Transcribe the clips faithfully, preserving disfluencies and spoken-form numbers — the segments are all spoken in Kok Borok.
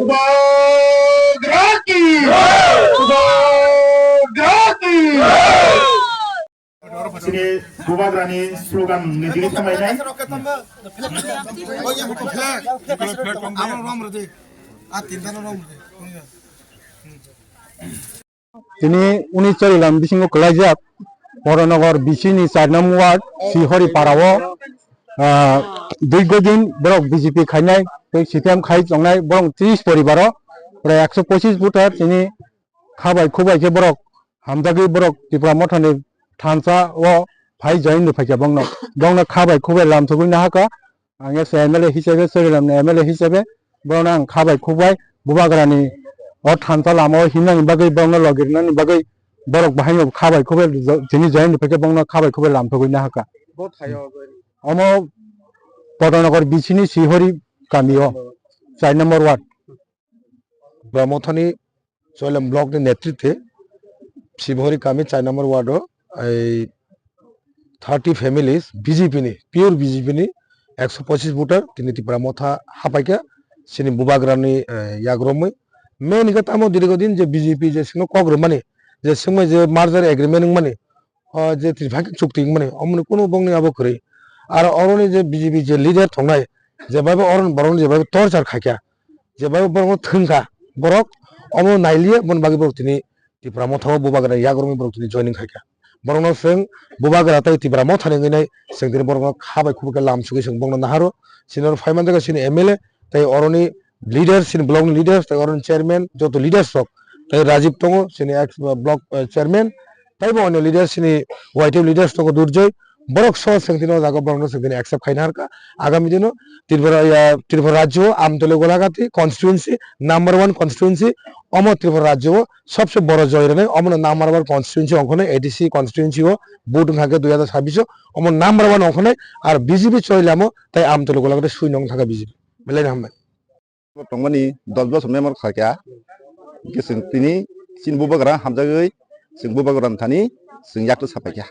Bubagra ki! Bubagra ki! Chini Bubagrani slogan ni digi thamai nai. Tini uni chorilam bisingo kwlaijak Poranagar B C ni char nang ward Sihori parao, ah, dirgo din borok B J P khainai tei C P M khai tongnai borok tris poribaro prai ekso pochis voter tini khabai khubai khe borok hamjagwi borok Tipra Mothani thansa o phai join rw phaikha bongno. Bongno khabai khubai lamsogwi nahaka. Ang S M L A hisabe, Sorilamni M L A hisabe, borokno ang khabai khukbai, Bubagrani o thansa lama o himnani bagwi, borokno logi rwnani bagwi, borok bahaino khabai khukbai jo-, tini join rw phaikhe bongno khabai khukbai lamsogwi nahaka. Bo thaio abo. Omo Podanagar B C ni Sihori kami o, char number ward. Tipra Mothani Choilam block ni netritwe Sibhori kami char number ward o ei thirty families B J P ni, pure B J P ni ekso pochis voter tini Tipra Motha hapaikha chini Bubagrani, eh, yagromwi. Main hwnkhe tamo dirgo din je B J P je chwngno kok rwmani, je swngmai je merger agreement wngmani, o je tripartite chukti wngmani, omoni kunu bongni abo kwrwi. Aro oroni je B J P je leader tongnai, je bai bo oroni borokno je bai bo torchar khaikha, je bai bo borokno thwngkha, borok omo nailiya, boni bagwi borok tini Tipra Motha o Bubagra yagromwi borok tini joining khaikha. Borokno chwng Bubagra tei Tipra Motha ni wngwi nai chwng tini borokno khabai khubui khe lamsugwi chwng borokno naharo. Chini oro phai manjak chini M L A tei oroni leaders, chini block ni leaders, tei oroni chairman, joto leaders rok, tei Rajiv tongo, chini ex block, eh, chairman, tei bo onyo leaders, chini Y T F leaders tongo Durjoy, borok so chwng tini o jaga borokno chwng tini accept khaina harkha. Agami dino Tripura, ya, Tripura rajyo o Amtoli Golagati constituency, number one constituency, omo Tripura rajyo o sobse boro joy rwnai, omono number one constituency ongkhornai, A D C constituency o vote wngkha khe dui hazar sabbish o, omo number one ongkhornai, ar B J P choi lamo, tei Amtoli Golagati sui nong thangkha B J P. Belai no hambai. Tongmani dos bosor member khaikha. Hwnkhe chwng tini chini Bubagra hamjagwi chwng Bubagra thani chwng yaktwi sapaikha.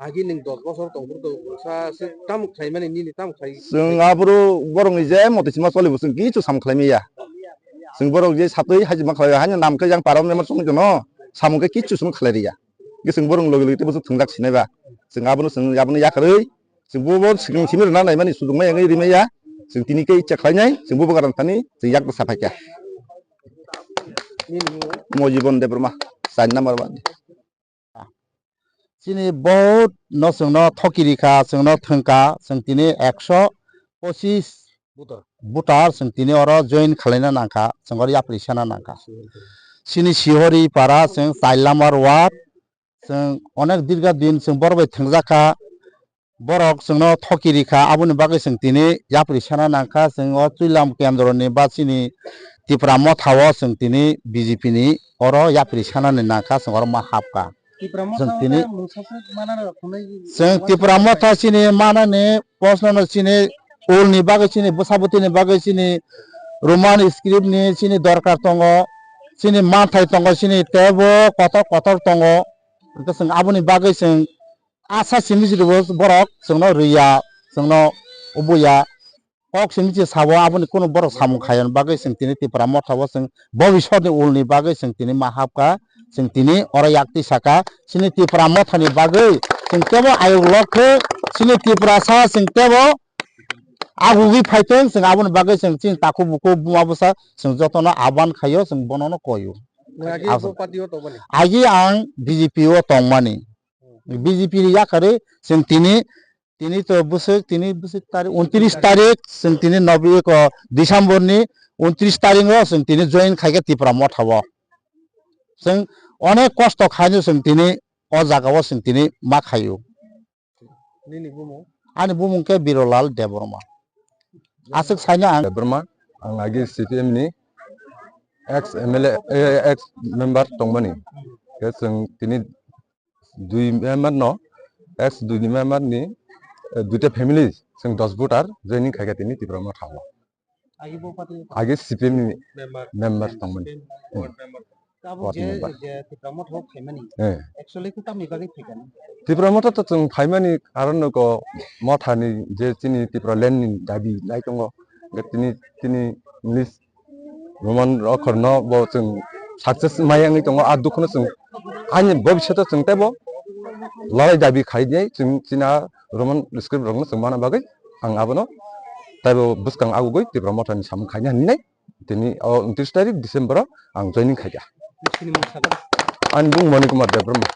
Agi nwng dos bosor tongphuru to bwsa se tamo khlaimani nini tamo khlai? Chwng aboro borokni je motoi sima cholibo chwng kichu sam khlaimaya. Chwng borok je satwi hajima khlai haino nam khe yang para member chwng jono samung khe kichu chwng khlai riya. Hwnkhe chwng borok logi logi teibo chwng thwngjak sinai ba. Chwng abono chwng abono yakarwi Chwng bo, bo swkang simi rwna naimani sujukma yangwi rimaya. Chwng tini khe icha khlainai, chwng bo bwkha rang thani, chwng yak bwsa phaikha. Mojibon Debbarma, char number ward. Chini vote no chwngno thoki rikha, chwngno thwngkha, chwng tini ekso pochis voter, chwng tini oro join khwlaina nangkha, chwng oro yapri sana nangkha. Chini Sihori para, chwng char number ward, chwng onek dirga din chwng borok bai thwngjakha, borok chwngno thoki rikha, aboni bagwi chwng tini yapri sana nangkha, chwng o Chuilam kendroni ba chini Tipra Motha o chwng tini B J P ni oro yapri sanani nangkha, chwng oro ma hapkha. Tipra Motha chwng tini mungsa se manani rok hwnwi chwng Tipra Motha chini manani posno no chini ulni bagwi chini bwsa bwtwini bagwi chini Roman script ni chini dorkar tongo, chini manthai tongo, chini teibo kotor kotor tongo. Hwnkhe chwng aboni bagwi chwng asa simi si rwgo borok chwngno rwya, chwngno ubuya. Kok simi si sabo aboni kunu borok samung khaiyani bagwi chwng tini Tipra Motha o chwng bobisotni ulni bagwi chwng tini ma hapkha, chwng tini oro yaktwi sakha. Chini Tipra Mothani bagwi chwng teibo ayuk lok khe chini Tiprasa chwng teibo agugwi phaitwng, chwng aboni bagwi chwng chini takhuk bukhuk buma bwsa chwng jotono aban khaio, chwng bonono koio. Nwng agi Abo- bo party o tongmani? Agi ang B J P o tongmani. B J P ni yakarwi chwng tini, tini to bwswk, tini bwswk tarik, untris tarik, chwng tini nobi ko December ni untris tarik o chwng tini join khaikha Tipra Motha o. Chwng onek kosto khaino chwng tini o jaga o chwng tini ma khaio. Nini bumung? Ani bumung khe Birolal Debbarma. Aswk saino ang. Debbarma, ang agi C P M ni ex M L A, eh, ex member tongmani. Khe chwng tini dui member no, ex dui ni member ni, eh, duita family chwng dos voter joining khaikha tini Tipra Motha o. Agi bo party ni Agi C P M ni member. Member tongmani. C P M Hmm. Ward member. Abo Ward je, member. Je Tipra Motha o phaimani. Eh. Actually khe tamni bagwi phaikha? Tipra Motha to chwng phaimani karon no ko Motha ni je chini Tipra land ni dabi nai tongo. Ge tini, tini list Roman okkorno bo chwng success maya wngwi tongo, a dukhuno chwng ani bobishoto chwng teibo lorai dabi khainai chwng chini a Roman script rokno chwng mana bagwi ang abono teibo bwskang agugwi Tipra Mothani samung khaina hinwi tini o untris tarik December o ang joining khaikha. Ani bung Moni Kumar Debbarma.